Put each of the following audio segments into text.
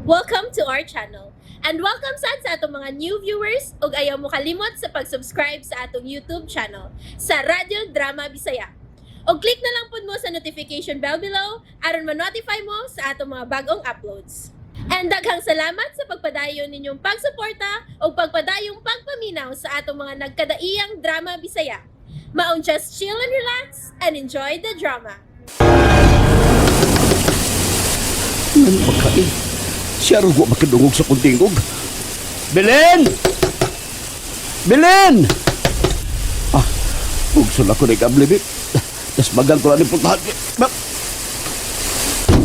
Welcome to our channel. And welcome sad sa atong mga new viewers ug ayaw mo kalimot sa pag-subscribe sa atong YouTube channel sa Radyo Drama Bisaya. Og click na lang pud mo sa notification bell below aron ma-notify mo sa atong mga bagong uploads. And daghang salamat sa pagpadayon ninyong pagsuporta ug pagpadayong pagpaminaw sa atong mga nagkadaiyang drama Bisaya. Maong just chill and relax and enjoy the drama. Ano pagkain? Siya rin wa makadungog sa kuntingog. Belen! Belen! Ah, bugso na ko na ikablibit. Tas magang ko na ni puntahan.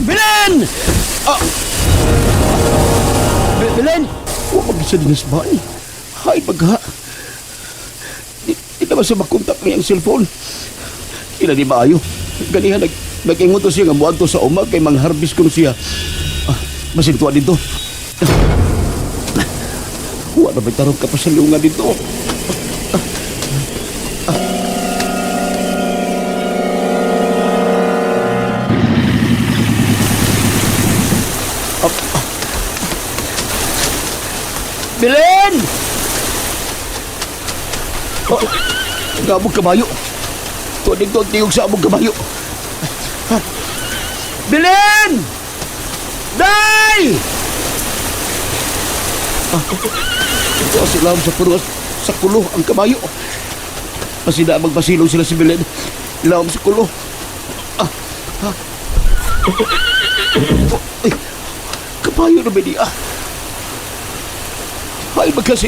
Belen! Ah! Belen! Wa magisa din sa bahay. Hay, pagha. Di naman siya makontak niyang cellphone. Ila di maayo. Ganihan, nag-ingon to siya nga muadto sa umag kay mangharbis kuno siya. Ah, basin tuwa dito. Wa na may tarong ka pa sa lunga dito. Ah. Belen! Oh, gabog kabayo. Tuwa dito ang tingog sa among kabayo. Belen! Day! Ah, ito sila sa puno sa kulo ang kabayo. Pasida magbasilong sila si Belen. Ilawom sa kulo. Ah, ah. Oh, ay, kabayo na ba niya? Ay, magkasi.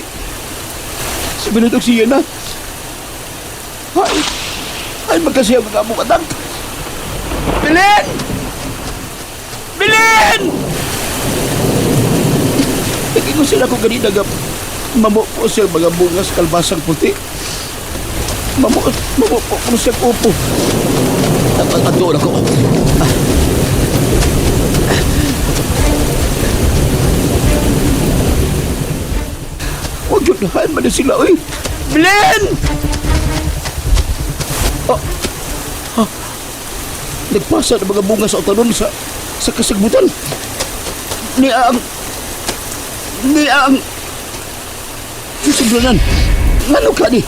Si Belen og siya na. Ay, ay magkasi ang mga among anak. Belen! Belen! Nag-ingon sila kung ganina nga mamupo siya mga bunga sa kalbasang puti. Mamupo ko siya upo. At doon ako. Ah. Huwag yun, nahaan man na sila, oy. Belen! Ah. Ah. Nagpasa ng mga bunga sa utanon sa kasagbutan. Ni ang Siblanan. Ngano ka ni?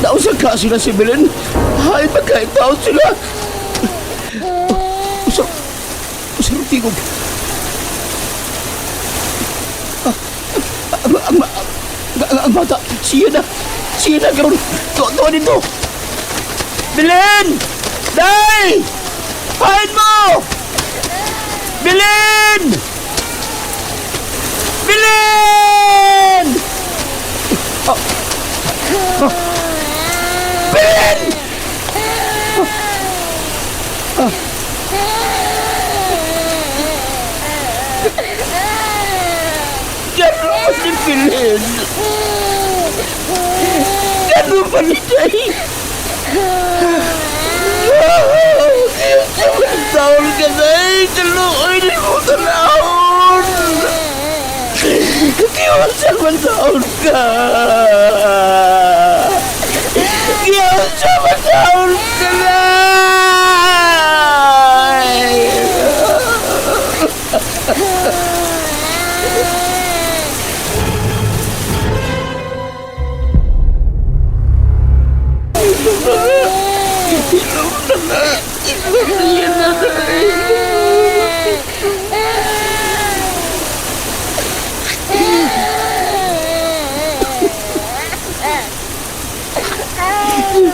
Nausa ka sila si Belen. Hay, magkaitaon sila. Usa, usa rin tingog. Ah, ang bata, siya na. Siya na, karon. Tuwa, tuwa dito. Belen! Day! Pahin mo! Belen! Belen! Ah. Ah. Belen! Ah. Gano'n pa ni Belen? Gano'n pa ni Jay? Taon ka na eh! Kaluoy ni mo tanahon! Kaya man taon ka! Kaya man taon ka na!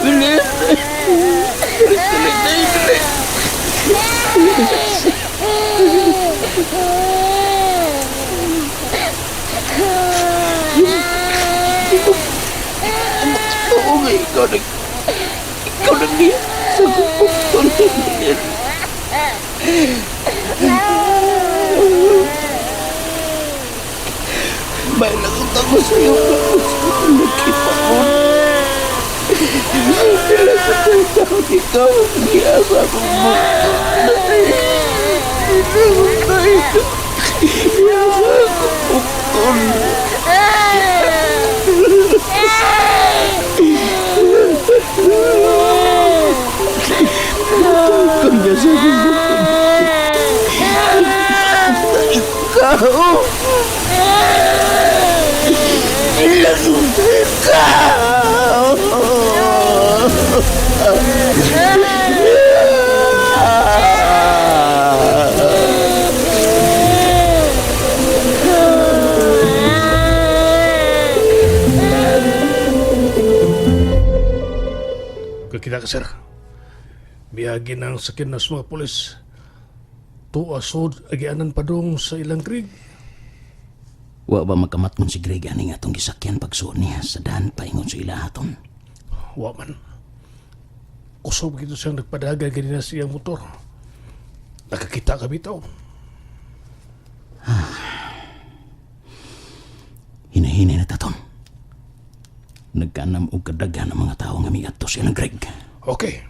Bilis! Dali, dali, dali! Oo nga, ikaw nag niya sa kupukton na Bilis. May lakot ako sa iyo, tapos nakita ko. Ilang taon ikaw ang niya sa akong bukton. Ilang taon ikaw niya sa akong bukton. Kanya sa akong bukton. Ikaw! Nakakita ka, sir. Miyagi ng sakyan na sa mga pulis. Tuwa sod, agianan pa dong sa ilang Greg. Wa ba makamatngon si Greg ani nga atong gisakyan pagsuod niya sa daan paingon sa ila aton? Wa man. Kusob gito siyang nagpadagan ganina sa iyang motor. Nakakita ka bitaw. Hinahinay na taton. Nagkanam og kadaghan ang mga tao nga miadto sa ilang Greg. Okay.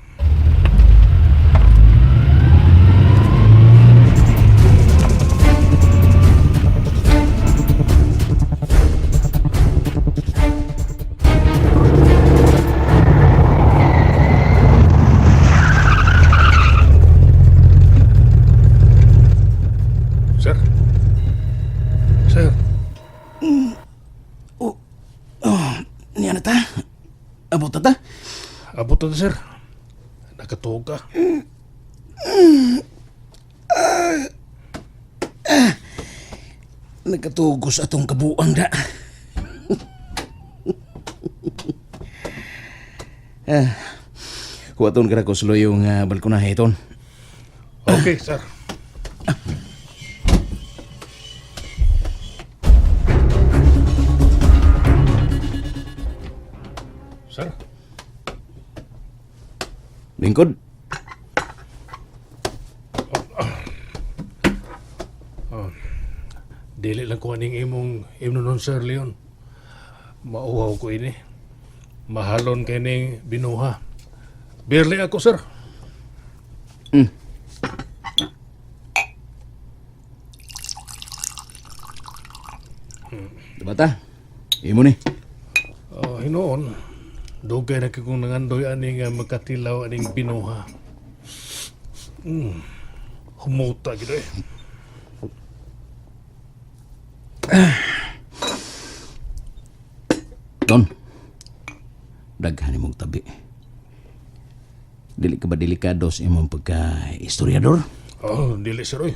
Sir. Sir. Niya na ta? Abot na ta? Abot na, sir. Nakatuog ka. Nagkatugos atong kabuang da. ah, kuwaton ka na ko suloy yung balkonahe iton. Okay, sir. Sir, Lingkod. Dili lang ko aning imong imno nun, Sir Leon. Mauhaw ko ini. Mahalon kay ning binuha. Birli ako, sir. Diba ta? Imo ni. Oh, hinuon. Dugay na kay kong nangandoy ani nga magkatilaw aning binuha. Humuta gid eh. Don. Daghan imong tabi. Dili ka ba delikado sa imong pagka-istoryador? Oh, dili sir oy.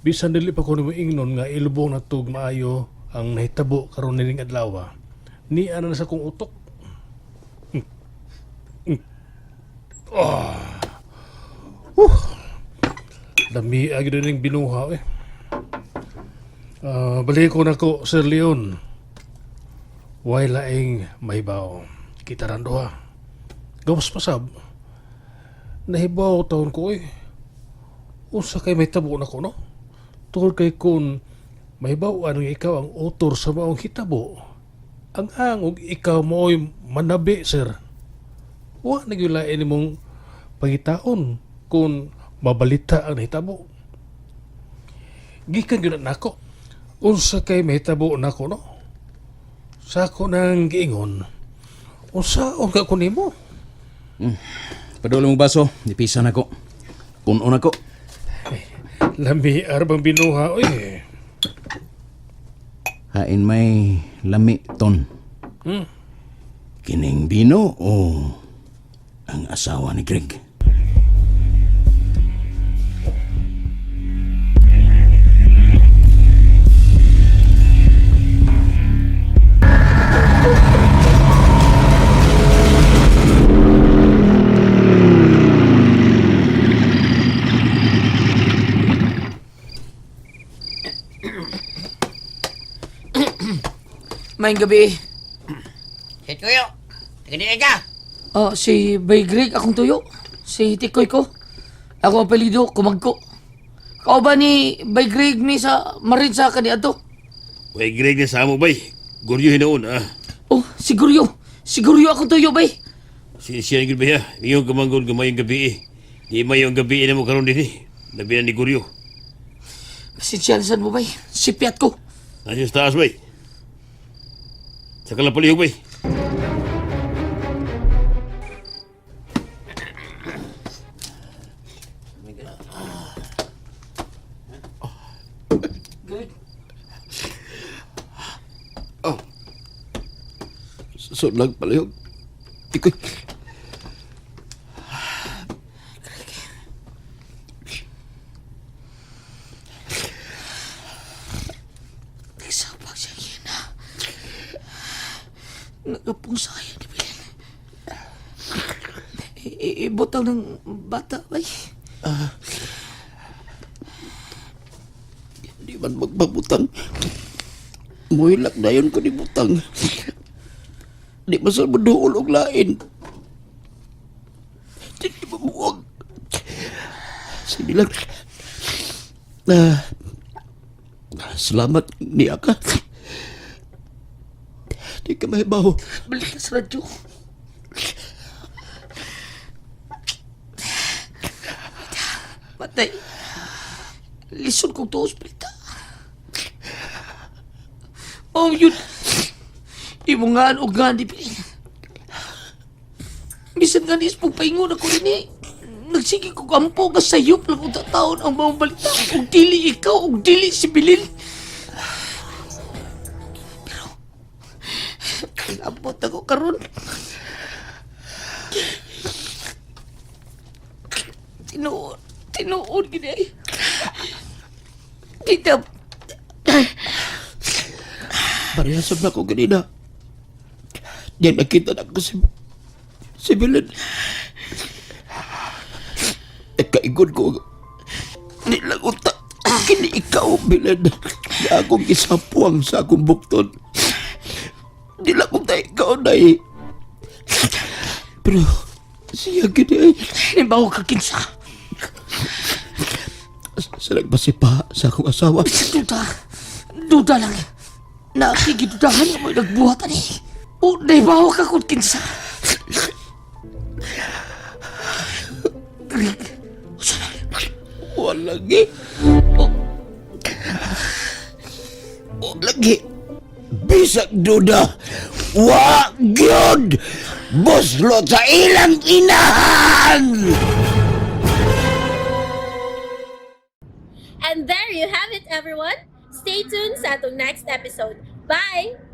Bisan dili pa ko nimo ingnon nga ilubong na tug maayo ang nahitabo karon nining adlaw. Ni ana na sa kong utok. Ah. Lami agi ning binuha eh. Ah, balik ko nako Sir Leon. Way laing mahibaw. Kita ran duha. Gawas pasab. Nahibaw taon ko eh. Unsa kay may tabo nako no? Tungod kay kun mahibaw anong ikaw ang author sa maong hitabo. Ang angog ikaw mo'y manabi, sir. Wa na gyud lain nimong pangitaon kung mabalita ang nahitabo. Gikan gyud na nako. Unsa kay mahitabo nako no? Sa ako nang giingon. Unsa ka ko nimo? Padulo mong baso, nipisa na ko. Puno na ko. Lami arbang binuha oy. Hain may lami ton. Kining bino o ang asawa ni Greg? Maayong gabi. Si Tuyo, taga ka. Ah, si Bay Greg akong tuyo. Si Tikoy ko. Ako ang apelyido, kumagko. Kauban ni Bay Greg ni sa Marin sa kaniadto. Way Greg na sa amo bay. Guryo hinoon ah. Oh, siguryo. Siguryo akong tuyo, bay. Siya gyud ba Iyong kamanggol gamayong gabi eh. Di mayong gabi na mo karon dinhi. Labi na ni Guryo. Pasensya na sad mo, bay. Sipiat ko. Nasa sa taas bay. Sa kalapalihog bay. Greg, Sudlag palihog. Tikoy. Nagsabag siya yun, Nagapong saya ni Belen. Ibutang ng bata, bay. Di man magbabutang. Muhilak dayon ko ni butang. Di man sa maduol og lain. Di ba muog. Sige lang. Ah, salamat niya ka. Di ka mahibaw. Balik na sa radyo. Patay. Lisod kong tuos, balita. Oh, yun. Imo nga og nga di pili. Bisan nga nis pagpaingon ako rin eh. Nagsige ko ampo nga sayop lang kung taon ang mga balita. Og dili ikaw, og dili si Bilil. Pero, abot ako karon. Tinuod, tinuod gini ay. Tita, Parehasab na ko ganina. Diyan nakita na ko si Belen. Nagkaigod ko. Nilang uta. Kini ikaw, Belen. Na akong isapuang sa akong bukton. Nilang uta ikaw na eh. Pero siya gini ay. Halimbawa ka kinsa. Sa nagpasipa sa akong asawa. Duda, duda lang. Nakikidudahan nga mo'y nagbuhatan eh. O, naibawa ka kung kinsa. Greg, usa na. Walang eh. Oh. Lagi. Bisag duda. Wa gyud. Buslo sa ilang inahan. And there you have it, everyone. Stay tuned sa atong next episode. Bye!